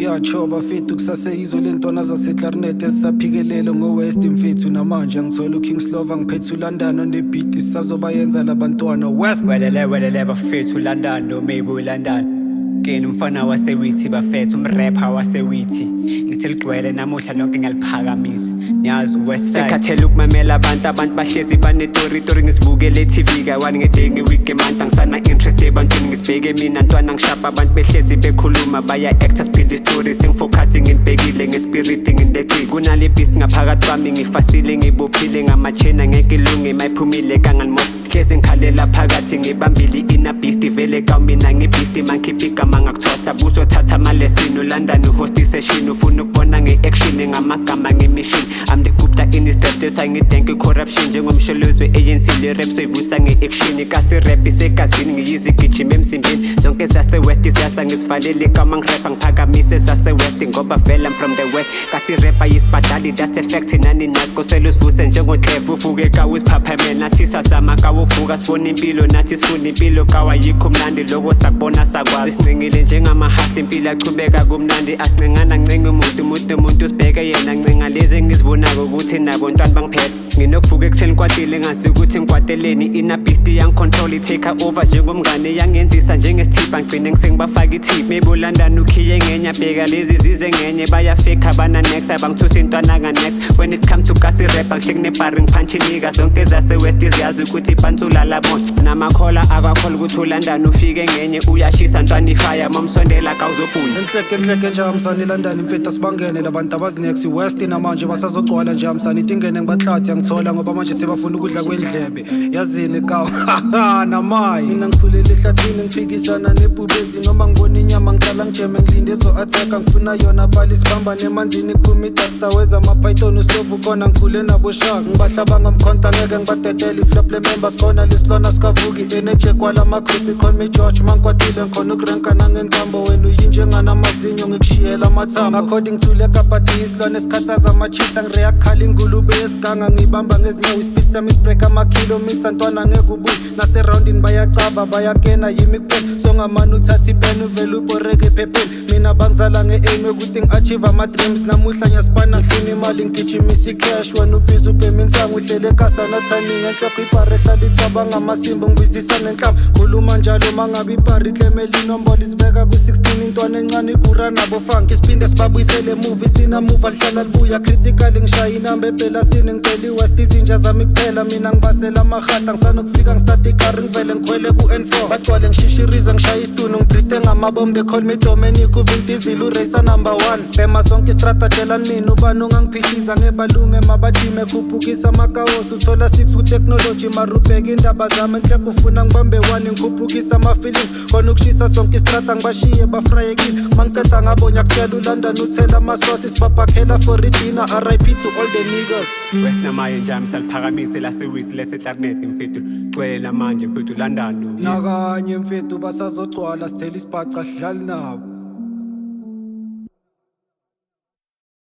Yatsho bafethu, kusaseyizo lentwana zaseClarinet ezisaphikelele ngo-West mfethu. Namanje ngithola uKing Slova, ngiphethe uLondon on the beat. Sisazobayenza labantwana West. Welele welele bafethu, London no maybe London kini umfana wasewithi bafethu, umrapper wasewithi. Ngithi ligcwele namuhla lonke, ngiyaliphakamisa, niyazi West Side. Sekhathele ukumamela abantu bahlezi banetori tori. Ngizibukele TV ka-one ngeday, nge-week, ngemonth. Angisana interest ebantwini, ngizibheke mina ntwana, ngishapa. Abantu behlezi bekhuluma, baya-acta, siphinde istory. Sengifocus, nginibhekile ngespirit, ngineciki kunale beast ngaphakathi kwami. Ngifasile, ngibophile ngama-chain, angeke ilunge mayiphumile kanganimoto. Hlezi ngikhalela phakathi, ngibambile i-inner beast vele kaw mina ngibeast. Mangikhipha igama ngakuthosta, buzothatha amalesson. ULondon uhost isession, ufuna ukubona nge-action, ngamagama, ngemission. I'm the Gupta in this draft, that's why ngidenge i-corruption njengomsholozi we-ANC. Le rap soyivusa nge-action, kasi rap isegazini, ngiyizwe igijima emzimbeni. Zonke zase-West ziyasa, ngizivalele kama ngirapha, ngiphakamise zase-West ngoba vele I'm from the West. Kasi rap ayisibhadali, that's a fact, nani nazi. Kosele usivuse njengodlevu, uvuke kawu usiphaphamele. Nathi sazama kawuvuka, sibona impilo, nathi sifunda impilo kawa yikho mnandi loko sakubona, sakwazi. Sincengile njengamahasi, impilo achubeka kumnandi. Asincengana, ncenga umuntu umuntu umuntu usibheke yena. Ncenga lezi engizibonako ukuthi nabo ntwana bangiphethe. Nginokuvuka ekuseni kwatile, ngazi ukuthi ngikwateleni. Inner beast yangicontrol, i-take over njengomngane, yangenzisa njengesithipha, ngigcine ngisengibafaka ithip. Maybe uLondon ukhiye ngenye, bheka lezi zize ngenye. Bayafika abana next, abangithusa intwana ka-next. When it come to kasi rap, angihleki nebhari, ngiphanchinika. Zonke zase-West ziyazi ukuthi ipantsula labona namakhola akakhola ukuthi uLondon ufike ngenye. Uyashisa ntwana, ifire, momsondela kawuzobhunya. Enhleke enhleke nje amsani London mfethu, asibangene labantu abazinex West. Namanje basazogcwala nje amsani, itingene ngibahlathi angithola ngoba manje sebafuna ukudla kwendlebe, yazini kaw namayi. Mina ngikhulele ehlathini, ngiphikisana nebhubezi. Noma ngibona inyama ngiqala ngijeme, ngilinde ezo-attack, ngifuna yona bali sibamba nemanzini kuphuma idakta weza amapython uslovu khona. Ngikhule nabo shark, ngibahlaba ngomkhonta, ngeke ngibadedele iflop le members khona. Lesilwana sikavuki energy kwalama-group, call me George mangikwatile, ngikhona ukurenka nangentambo. Wena uyinjenganamazinyo, ngikushiyela amathambo according to le kabhadi. Isilwane esikhathaza amachitha, ngireyakhala ingulube yesiganga, ngibamba ngezinyawo. Ispeed sami sibreak amakhilomitha, ntwana ngeke ubuye naserawundini. Bayacava, bayakena, yimi kuphela songamane uthatha ipeni uvele ubhoreke ephepheni. Mina bangizala nge-aim yokuthi ngi-achieve ama-dreams. Namuhla ngiyasipana, ngifuna imali, ngigijimisa i-cash. Wena ubhizi ubhema insango, uhlele ekasa no-timing. Enhloko ibhari ehlala icabanga amasimba, ngibizisa nenhlamba, khuluma njalo mangabe ibhari iklemele inombolo izibeka ku-16. Intwana encane igura nabo funk, isiphinde sibabuyisele emuva, isinamuva lihlala libuya critical. Ngishaya inamba ebhelasini, ngicela i-West, izinja zami kuphela. Mina ngibasela amahata, ngisanokufika ngistart ikari, ngivele ngikhwele ku-N4, bagcwale, ngishishiriza, ngishaya isitunu, ngidrifte ngamabom. They call me Dominic, uVin Diesel, uracer number one, bhema sonke istrata. Tshelani mina ubani ongangiphihliza ngebalunge, mabajime, khuphukisa amakawosi, uthola 6 ku-technology marubheka indaba zami. Enhleke ufuna ngibambe one, ngikhuphukisa ama-feelings khona ukushisa sonke istrata, ngibashiye bafrayekile. Mangiceda ngabo ngiyakutshela, uLondon uthela amasosi, sibabhakhela for idina. RIP to all the niggas. West namaye nje amsaliphakamise lasewithi leseClarinet mfethu, gcwele namanje mfethu, London. Nakanye mfethu, basazogcwala, sithela isibhaca, sidlali nabo.